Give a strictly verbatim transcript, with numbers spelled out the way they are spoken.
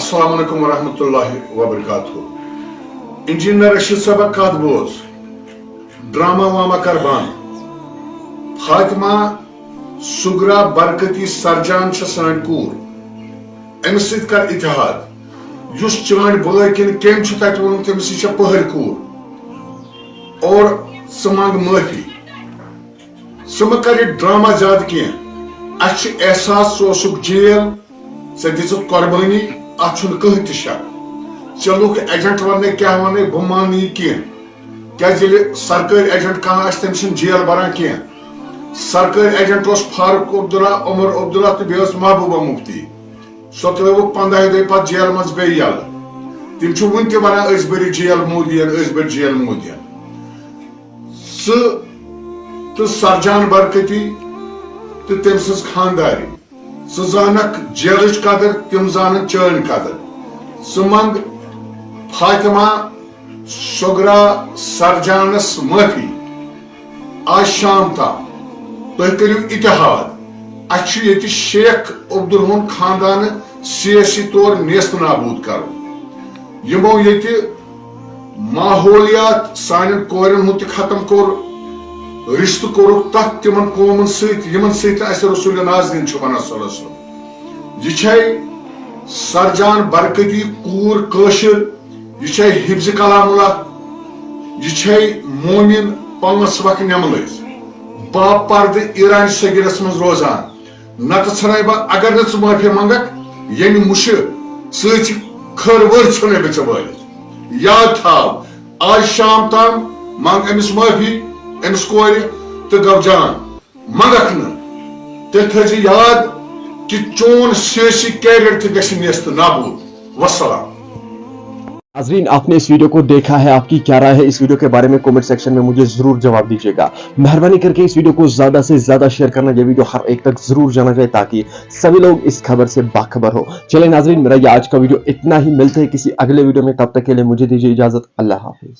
السلام علیکم ورحمۃ اللہ وبرکاتہ۔ انجینئر رشید صٲبہ، کتھ بوز، ڈرامہ وامہ کر بند۔ فاطمہ صغرا برکتی سرجان چھِ سٲنۍ کوٗر، أمِس سۭتۍ کر اتحاد۔ یُس چٲنۍ بٲے کِنہٕ کٔمۍ چھُ تتہِ ووٚنمُت، تٔمِس یہِ چھےٚ پٔہٕرۍ کوٗر، اور ژٕ منٛگ معٲفی۔ ژٕ مہ کر یہِ ڈرامہ زیادٕ کینٛہہ۔ اسہِ چھُ احساس ژٕ اوسُکھ جیل، ژےٚ دِژٕتھ قۄربٲنی، اتھ چھُنہٕ کٕہٕنۍ تہِ شک۔ ژےٚ لوٚگ ایجنٹ وننے، کیٛاہ وننے، بہٕ مانہٕ نہٕ یہِ کینٛہہ۔ کیٛازِ ییٚلہِ سرکٲرۍ ایجنٹ کانٛہہ آسہِ، تٔمِس چھِنہٕ جیل بران کینٛہہ۔ سرکٲرۍ ایجنٹ اوس فاروق عبداللہ، عمر عبداللہ تہٕ بیٚیہِ ٲس محبوبہ مفتی۔ سۄ ترٲوٕکھ پنٛداہہِ دۄہہِ پتہٕ جیلہٕ منٛز بیٚیہِ یَلہٕ۔ تِم چھِ وُنہِ تہِ ونان، "أسۍ بٔرِو جیل مودیَن، أسۍ بٔرۍ جیل مودیَن۔" ژٕ تہٕ سرجان برکتی تہٕ تٔمۍ سٕنٛز خانٛدارِنۍ، ژٕ زانکھ جیلٕچ قدر، تِم زانن چٲنۍ قدر۔ ژٕ منٛگ فاطمہ صغرا سرجانس معٲفی۔ آز شام تام تُہۍ کٔرِو اتحاد۔ اسہِ چھُ ییٚتہِ شیخ عبدالرحمان خاندانہٕ سیٲسی طور نیست نابود کرُن۔ یِمو ییٚتہِ ماحولیات سانٮ۪ن کورٮ۪ن ہُنٛد تہِ ختم کوٚر، رشتہٕ کوٚرُکھ تتھ تِمن قومن سۭتۍ، یِمن سۭتۍ نہٕ اسہِ رسول نازنین چھُ ونان صلی اللہ علیہ وسلم۔ یہِ چھے سرجان برکتی کوٗر کٲشِر، یہِ چھے حفظ کلام اللہ، یہِ چھے مومن پانٛژھ وقت نٮ۪ملٕز، با پردٕ ایران صغیرس منٛز روزان۔ نتہٕ ژھٕنے بہٕ، اگر نہٕ ژٕ معٲفی منگکھ، ییٚمہِ مُشہِ سۭتۍ چھِ کھٔر ؤر ژھٕنے بہٕ ژےٚ وٲلِتھ۔ یاد تھاو، آز شام تام منگ أمِس معٲفی، أمِس کورِ، تہٕ گو جان۔ منگکھ نہٕ۔ تیٚلہِ تھٲیزِ یاد کہِ چون سیٲسی کیریئر تہِ گژھِ نیست نابود۔ وسلام۔ नाजरीन, आपने इस वीडियो को देखा है, आपकी क्या राय है इस वीडियो के बारे में? कमेंट सेक्शन में मुझे जरूर जवाब दीजिएगा। मेहरबानी करके इस वीडियो को ज्यादा से ज्यादा शेयर करना। ये वीडियो हर एक तक जरूर जाना चाहिए, ताकि सभी लोग इस खबर से बाखबर हो। चलिए नाजरीन, मेरा ये आज का वीडियो इतना ही। मिलते हैं किसी अगले वीडियो में, तब तक के लिए मुझे दीजिए इजाजत। अल्लाह हाफिज।